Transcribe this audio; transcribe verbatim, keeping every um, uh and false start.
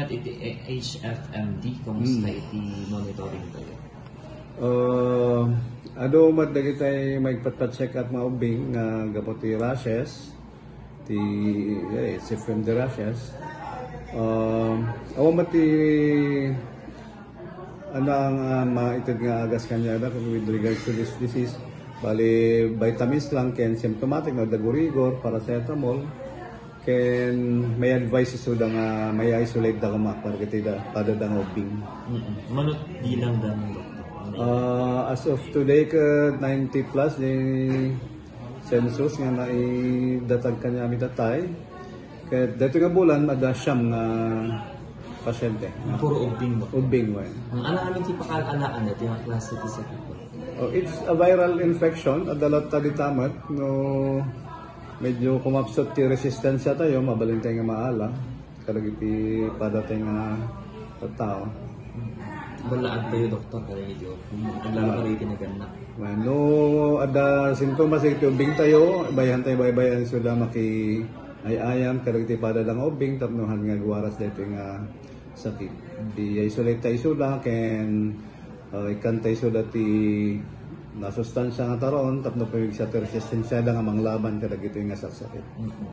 Iti H F M D, kumusta Hmm. iti monitoring tayo? Uh, adu met dagiti maigpatpat check up nga ubbing nga gapu ti rashes, ti eh, H F M D rashes. Um, awan met ti ano ang uh, maited nga agas kaniada with regards to this disease. Bali, vitamins lang ken symptomatic, no, dagurigor, paracetamol, ken may advice isuda nga may isolate da koma para kiti da pada da nga ubbing. Mm-mm. Manot bilang da ng doktor. Uh, as of today, ka ninety plus di census nga naidatag kaniami datay. Ket dito nga bulan, ada siyam nga pasyente. Puro ubbing ba? Ubbing, wen. Ang ano-ano ti pakal-alaan iti nga klase ti sakit? Oh, it's a viral infection. Adda latta dita met, no, medyo kumapsut ti resistensya tayo, mabalin tayo nga maala. Kadagiti pada tayo nga tattao. Balaag tayo, doktor, kadagiti ubbing. Lalo pa iti nagannak. Wen, no, adda sintomas iti ubbing tayo, bayhan tayo baybayan isuda maki ay-ayam, kadagiti pada da nga ubbing, tapno han nga agwaras daytoy nga sakit. Di isolate tayo isuda, ken uh, ikkan tayo isuda ti nasustansya nga taron, tapno pamigsa ti resistensya da nga manglaban kadagitoy nga saksakit. Mm-mm.